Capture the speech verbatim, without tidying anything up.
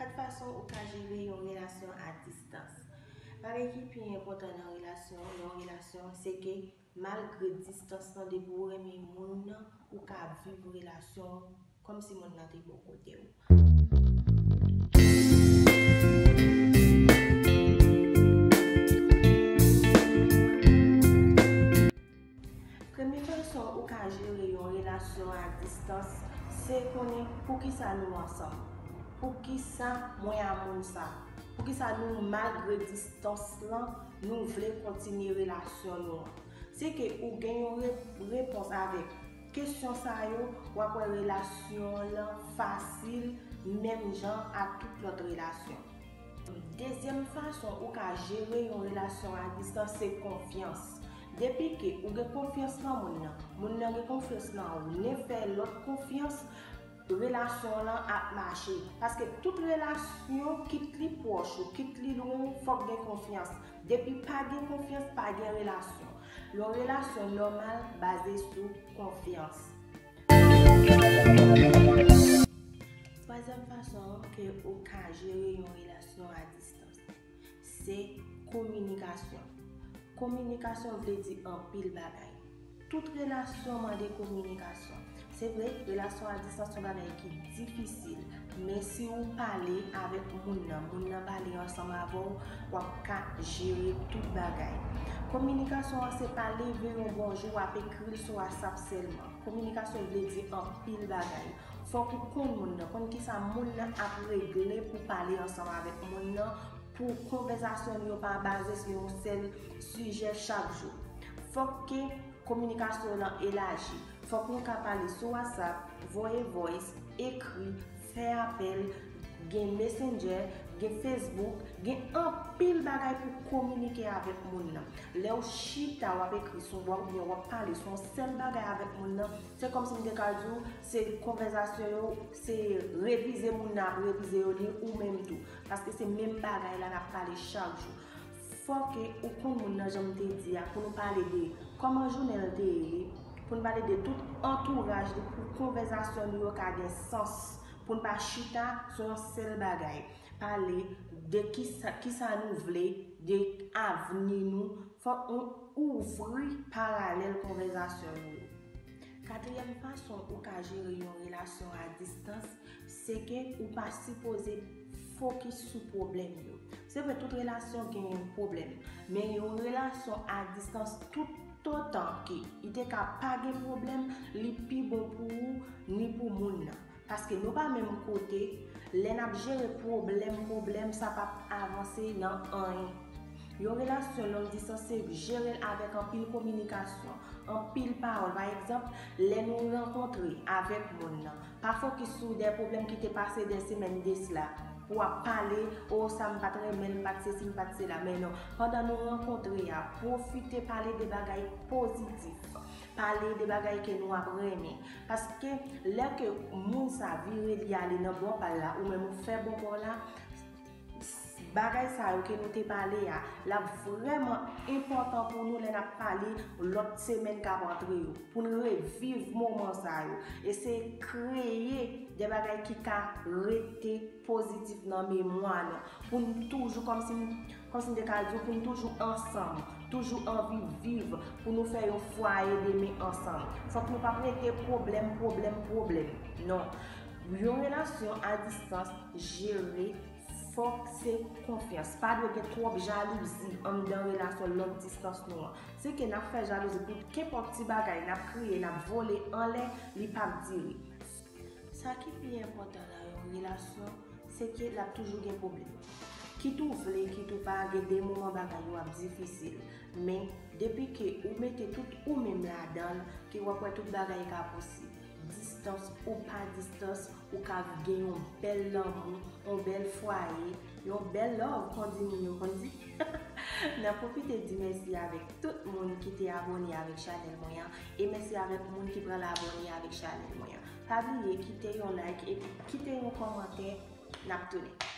Kat fason ou ka jere yon relasyon a distans. Bagay ki pi enpòtan nan relasyon, yon relasyon, se ke malgre distans lan, depi ou renmen moun nan, ou ka viv relasyon kòmsi moun nan te bò kote w. Premye fason ou ka jere yon relasyon a distans, se konnen poukisa nou ansanm. Poukisa mwen a moun sa? Poukisa nou, malgre distans lan, nou vle kontinye relasyon nou an? Se ke ou gen yon re- repons avèk kesyon sa yo, w ap wè relasyon lan fasil, menm jan ak tout lòt relasyon. Dezyèm fason ou ka jere yon relasyon a distans, se konfyans. Depi ke ou gen konfyans nan moun nan, moun nan gen konfyans nan ou, ne fè lòt konfyans, relasyon lan ap mache. Paske tout relasyon, kit li pwòch ou, kit li lwen, fòk gen konfyans. Depi pa gen konfyans, pa gen relasyon. Yon relasyon nòmal baze sou konfyans. Twazyèm fason ke ou ka jere yon relasyon a distans, se kominikasyon. Kominikasyon vle di anpil bagay. Tout relasyon mande kominikasyon. Se vre, relasyon a distans se yon bagay ki difisil, men si ou pale avèk moun nan, moun nan pale ansanm avè w, w ap ka jere tout bagay. Kominikasyon an se pa leve yon bonjou, w ap ekri l sou WhatsApp sèlman. Kominikasyon vle di anpil bagay. Fòk ou konn moun nan, konn kisa moun nan ap regle pou pale ansanm avèk moun nan, pou konvèsasyon nou yo pa baze sou yon sèl sijè chak jou. Fòk ke kominikasyon nan elaji. Fòk nou ka pale sou WhatsApp, voye voice, ekri, fè apèl, gen Messenger, gen Facebook, gen anpil bagay pou kominike avèk moun nan. Lè w chita, w ap ekri sou, w ap, oubyen w ap pale sou yon sèl bagay avèk moun nan, se kòmsi m te ka di w, se konvèsasyon yo, se revize moun nan ap revize yo, ni ou menm tou. Paske se menm bagay la n ap pale chak jou. Fòk ke ou konn moun nan, jan m te di a, pou nou pale de kòman jounen l te ye, pou n pale de tout antouraj li, pou konvèsasyon nou yo ka gen sans, pou n pa chita sou yon sèl bagay. Pale de kisa, kisa nou vle, de avni nou. Fòk nou ouvri paralèl konvèsasyon nou yo. Katriyèm fason ou ka jere yon relasyon a distans, se ke ou pa sipoze fokis sou pwoblèm yo. Se vre, tout relasyon gen pwoblèm, men yon relasyon a distans, toutotan ke li te ka pa gen pwoblèm, li pi bon pou ou ni pou moun nan. Paske nou pa menm kote, lè n ap jere pwoblèm, pwoblèm, sa p ap avanse nan anyen. Yon relasyon long distans se jere l avèk anpil kominikasyon, anpil pawòl. Pa egzanp, lè nou rankontre avèk moun nan, pa fokis sou de pwoblèm ki te pase de semèn de sila, pou w ap pale, o, sa m pa t renmen l, m pa t sesi, m pa t sela. Men non, pandan nou rankontre a, pwofite pale de bagay pozitif. Pale de bagay ke nou ap renmen. Paske lè ke moun sa vire li ale nan bò pa l la, ou menm ou fè bò pa w la, bagay sa yo ke nou te pale a, l ap vrèman enpòtan pou nou lè n ap pale lòt semèn k ap antre yo, pou n reviv moman sa yo. Eseye kreye de bagay ki ka rete pozitif nan memwa nou, pou n toujou, kòmsi m, kòmsi m te ka di w, pou n toujou ansanm, toujou anvi viv, pou nou fè yon fwaye demen ansanm. Fòk nou p ap rete pwoblèm, pwoblèm, pwoblèm. Non. Yon relasyon a distans, jere, fòk se konfyans. Pa dwe gen twòp jalouzi anndan relasyon long distans nou an. Se ke n ap fè jalouzi pou kenpòt ti bagay, n ap kriye, n ap vole anlè, li p ap dire. Sa ki pi enpòtan nan yon relasyon, se ke l ap toujou gen pwoblèm. Kit ou vle, kit ou pa, gen de moman bagay yo ap difisil. Men, depi ke ou mete tout ou menm ladan l, ke w ap wè tout bagay ka posib. Distans ou pa distans, ou ka gen yon bèl lanmou, yon bèl fwaye, yon bèl love, kon di moun yo konn di. N ap pwofite di mèsi avèk tout moun ki te abòne avèk chanèl mwen an, e mèsi avèk moun ki pral abòne avèk chanèl mwen an. Pa bliye kite yon like epi kite yon kòmantè, n ap tounen.